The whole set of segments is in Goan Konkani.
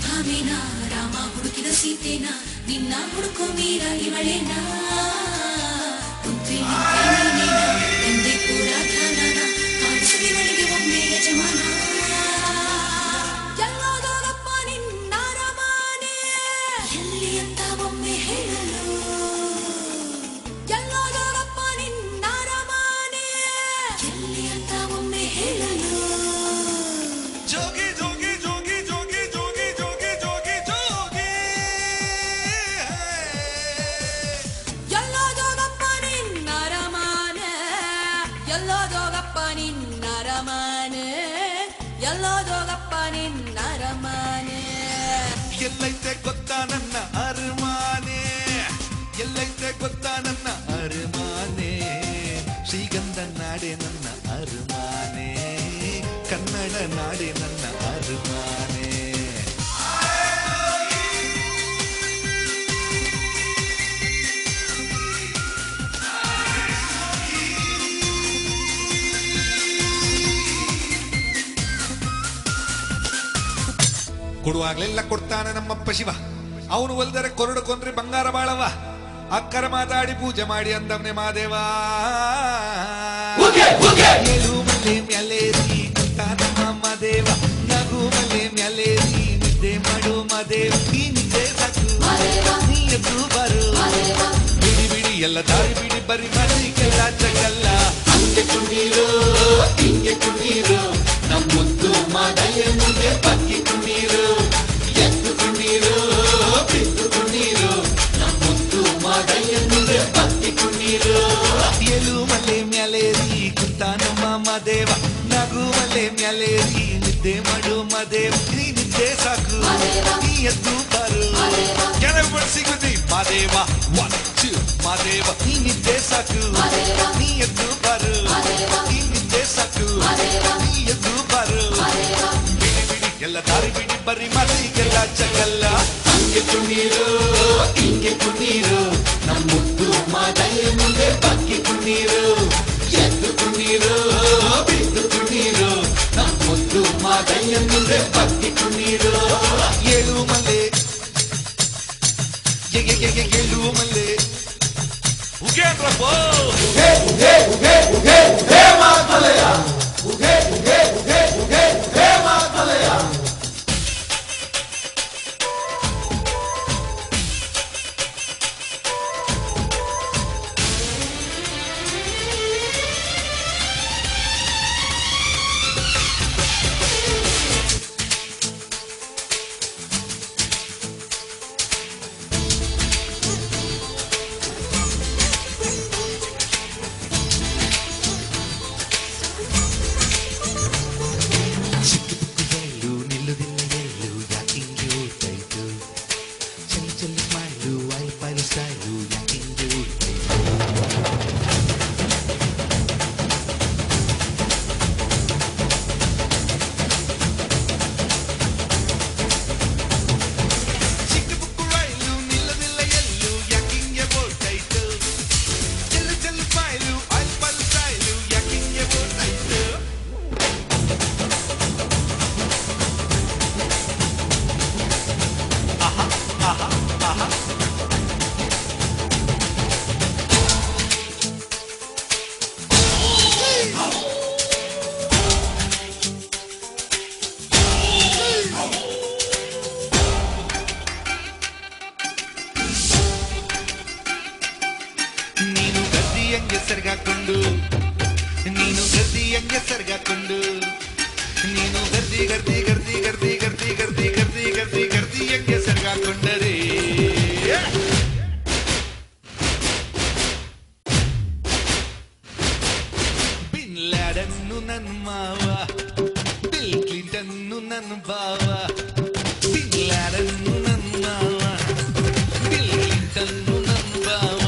ಸತ್ಯಭಾಮೇನ ರಾಮ ಹುಡುಕಿದ ಸೀತೆನ ನಿನ್ನ ಹುಡುಕೋ ಮೀರ ಇವಳೇನ ಪುತ್ರಿ ನೀನೇನ ತಂದೆ ಪೂರ ಧ್ಯಾನನ ಕಾಣಿಸುವಿವಳಿಗೆ ಒಮ್ಮೆ ಯಜಮಾನ ಎಲ್ಲೋದೋಗಪ್ಪ ನಿನ್ನ ರಮಾನೆ ಎಲ್ಲಿ ಅಂತ ಒಮ್ಮೆ ಹೇಳಲು ಎಲ್ಲೋದೋಗಪ್ಪ ನಿನ್ನ ರಮಾನೆ ಎಲ್ಲಿ ಅಂತ ಒಮ್ಮೆ ಹೇಳಲು ಜೋಗಿ ಜೋಗಿ ಜೋಗಿ ಜೋಗಿ ಜೋಗಿ ಜೋಗಿ ಜೋಗಿ ಜೋಗಿ ಎಲ್ಲೋದೋಗಪ್ಪ ನಿನ್ನ ರಮಾನೆ ಎಲ್ಲೋದೋಗಪ್ಪ ನಿನ್ನ ರಮಾನೆ ಎಲ್ಲೋದೋಗಪ್ಪ ನಿನ್ನ ರಮಾನೆ ಎಲ್ಲೈತೆ ಗೊತ್ತಾ ನನ್ನ ಅರಮಾನೆ ಎಲ್ಲೈತೆ ಗೊತ್ತಾ ನನ್ನ ಅರಮಾನೆ ಶ್ರೀಗಂಧ ನಾಡೆ ನನ್ನ ಅರಮಾನೆ ಕನ್ನಡ ನಾಡೆ ನನ್ನ ಅರಮಾನೆ. ಕೊಡುವಾಗ್ಲೆಲ್ಲ ಕೊಡ್ತಾನೆ ನಮ್ಮಪ್ಪ ಶಿವ, ಅವನು ಒಲ್ದರೆ ಕೊರಡು ಕೊಂದ್ರಿ ಬಂಗಾರ ಬಾಳವ, ಅಕ್ಕರ ಮಾತಾಡಿ ಪೂಜೆ ಮಾಡಿ ಅಂದವನೆ ಮಾದೇವ. ಏಳು ಮಲೆ ಮ್ಯಾಲೇರಿ ನಮ್ಮ ಮಾದೇವ, ನಗು ಮಲೆ ಮ್ಯಾಲೇರಿ ನಿದ್ದೆ ಮಾಡು ಮಾದೇವ, ನೀ ನಿದ್ದೆ ಸಾಕು ನೀ ಎದ್ದು ಬರು, ಬಿಡಿ ಬಿಡಿ ಎಲ್ಲ ದಾರಿ ಬಿಡಿ ಬರಿ ಮರಿಗೆಲ್ಲ ಜಗಲ್ಲ. ಹಂಗೆ ಕುಣೀರು ಹಿಂಗೆ ಕುಣೀರು ನಮ್ಮುದ್ದು ಮಾದಯ್ಯ ಮುಂದೆ ಬಗ್ಗಿ ಕುಣೀರು, ಎದ್ದು ಕುಣೀರು ಬಿದ್ದು ಕುಣೀರು ನಮ್ಮುದ್ದು ಮಾದಯ್ಯ ಮುಂದೆ ಬಗ್ಗಿ ಕುಣೀರು. ಏಳು ಮಲೆ ಮ್ಯಾಲೇರಿ ಕುಂತ ನಮ್ಮ ಮಾದೇವ, ನಗು ಮಲೆ ಮ್ಯಾಲೇರಿ ನಿದ್ದೆ ಮಾಡು ಮಾದೇವ, ನೀ ನಿದ್ದೆ ಸಾಕು ನೀ ಎದ್ದು ಬರು. ಸಿಗುದಿ ಮಾದೇವ 1 2 ಮಾದೇವ, ನೀ ನಿದ್ದೆ ಸಾಕು ನೀ ಎದ್ದು ಬರು, ನೀ ನಿದ್ದೆ ಸಾಕು ನೀ ಎದ್ದು ಬರು, ಬಿಡಿ ಬಿಡಿ ಎಲ್ಲ ದಾರಿ ಬಿಡಿ ಬರಿ ಮರಿಗೆಲ್ಲ ಜಗಲ್ಲ. ಹಂಗೆ ಕುಣೀರು ಹಿಂಗೆ ಕುಣೀರು ನಮ್ಮುದ್ದು ಮಾದಯ್ಯ ಮುಂದೆ ಬಗ್ಗಿ ಕುಣೀರು, ಎದ್ದು ಕುಣೀರು ಬಿದ್ದು ಕುಣೀರು ನಮ್ಮುದ್ದು ಮಾದಯ್ಯ ಮುಂದೆ ಬಗ್ಗಿ ಕುಣೀರು. ಏಳು ಮಲೆ ಏಳು ಮಲೆ ಉಗೇಂದ್ರಪ್ಪ ಸೆರಗಾಕೊಂಡು, ನೀನು ಗರ್ದಿಯಂಗೆ ಸೆರಗಾಕೊಂಡು, ನೀನು ಗರ್ದಿ ಗರ್ದಿ ಗರ್ದಿ ಗರ್ದಿ ಗರ್ದಿ ಗರ್ದಿ ಗರ್ದಿ ಗರ್ದಿ ಗರ್ದಿಯಂಗೆ ಸೆರಗಾಕೊಂಡರೆ ಬಿನ್ ಲ್ಯಾಡನ್ನು ನನ್ನ ಮಾವ, ಬಿಲ್ ಕ್ಲಿಂಟನ್ನು ನನ್ನ ಬಾವ, ಬಿನ್ ಲ್ಯಾಡನ್ನು ನನ್ನ ಮಾವ, ಬಿಲ್ ಕ್ಲಿಂಟನ್ನು ನನ್ನ ಬಾವ.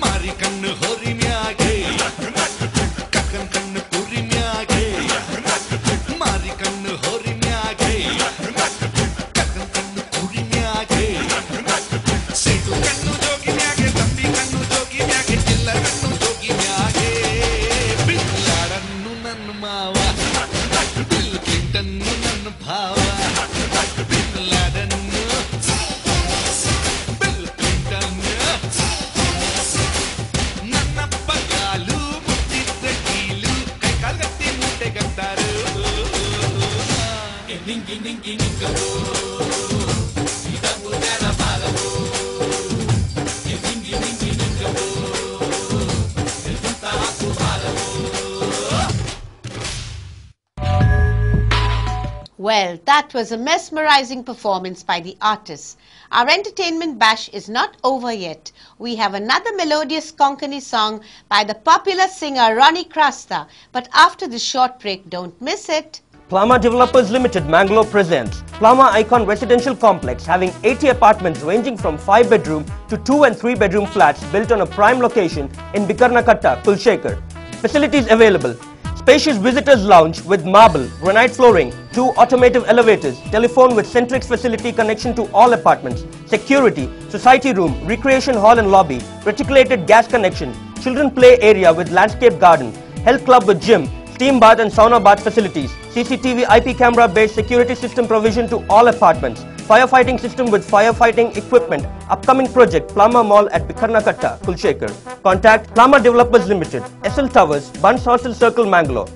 ಮಾರಿ ಕಣ್ಣು ಹೋರಿ ಮ್ಯಾಗೆ, ಕಕ್ಕನ್ ಕಣ್ಣು ಕುರಿ ಮ್ಯಾಗೆ, ಮಾರಿ ಕಣ್ಣು ಹೋರಿ ಮ್ಯಾಗೆ, ನಿಂಗಿ ನಿಂಗಿ ನಿಂಗವೋ ಇದಮ್ಮುದರ ಬಾಲವೋ ನಿಂಗಿ ನಿಂಗಿ ನಿಂಗವೋ ತಾಕು ಬಾಲವೋ. Well, that was a mesmerizing performance by the artists. Our entertainment bash is not over yet. We have another melodious Konkani song by the popular singer Ronnie Crasta. But after this short break, don't miss it. Plama Developers Limited, Mangalore presents Plama Icon Residential Complex having 80 apartments ranging from 5 bedroom to 2 and 3 bedroom flats built on a prime location in Bikarnakatta, Kulshekar. Facilities available. Spacious visitors lounge with marble, granite flooring, 2 automotive elevators, telephone with Centrix facility connection to all apartments, security, society room, recreation hall and lobby, reticulated gas connection, children play area with landscape garden, health club with gym, steam bath and sauna bath facilities, CCTV IP camera based security system provision to all apartments, firefighting system with firefighting equipment. Upcoming project Plama Mall at Bikarnakatta, Kulshekar. Contact Plama Developers Limited, SL Towers, Buns Hostel Circle, Mangalore.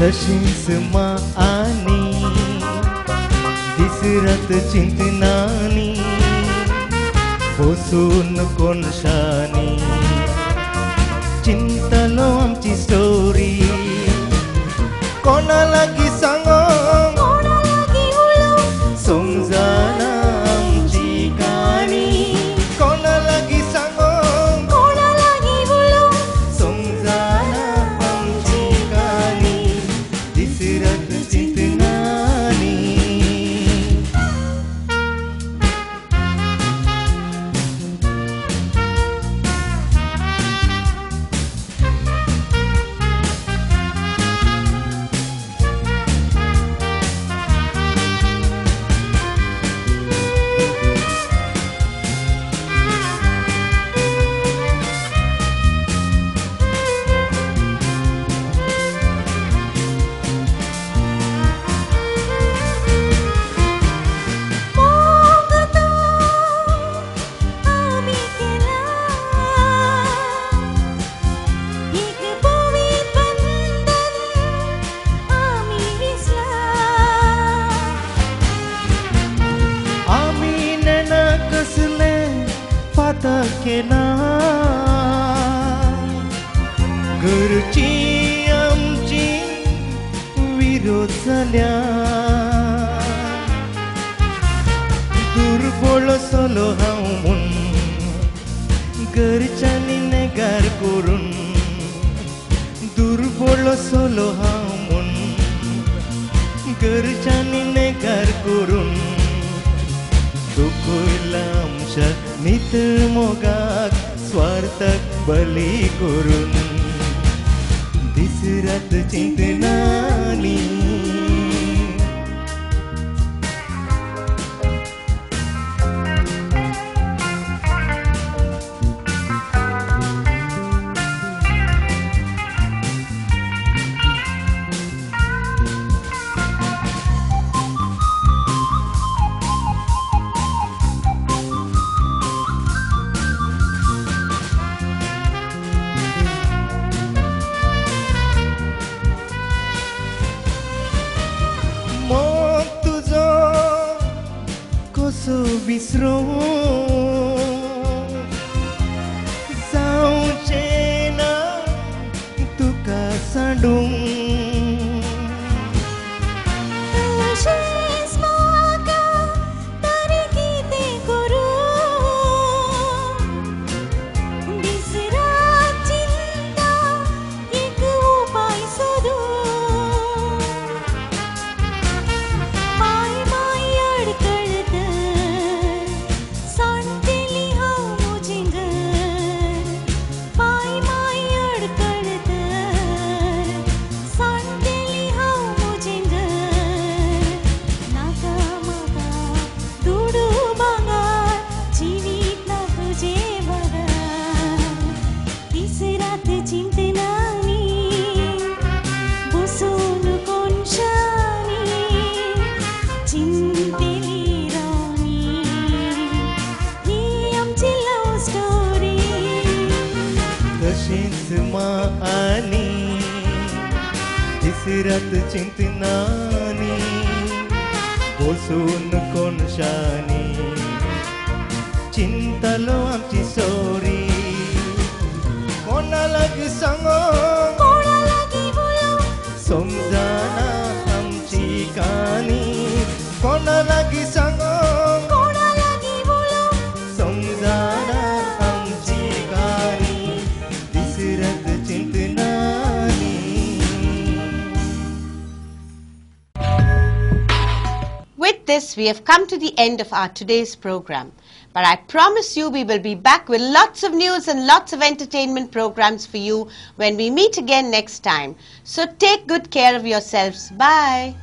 तशीच मा आनी दिसरात चिंतनानी बसून कोनशानी चिंतलो आमची स्टोरी कोणा लागी सांगो कोणा लागी उलोवं समजना आमची काणी कोणा लागी सांगो कोणा लागी उलोवं समजना आमची काणी दिसरात चिंतनानी. घरची आमची विरोध जाल्या दुर्बळ सलो हांव म्हूण घरच्यांनी नेगार करून दुर्बळ सलो हांव म्हूण घरच्यांनी नेगार करून दुखयला आमच्या नितळ मोगाक स्वार्थाक बली करून दिसरात चिंतनानी. विसरूं जावचें ना तुका सांडूं तशेंच म्हाका तरी कितें करूं विस्मा आनी दिसरात चिंतनानी बसून कोनशानी चिंतलो आमची सोरी कोणा लागी सांगो कोणा लागी बोलो समजाना आमची कानी कोणा लागी सांगो कोणा लागी बोलो समजाना आमची कानी दिसरात चिंतनानी. With this, we have come to the end of our today's program. But I promise you we will be back with lots of news and lots of entertainment programs for you when we meet again next time. So take good care of yourselves. Bye.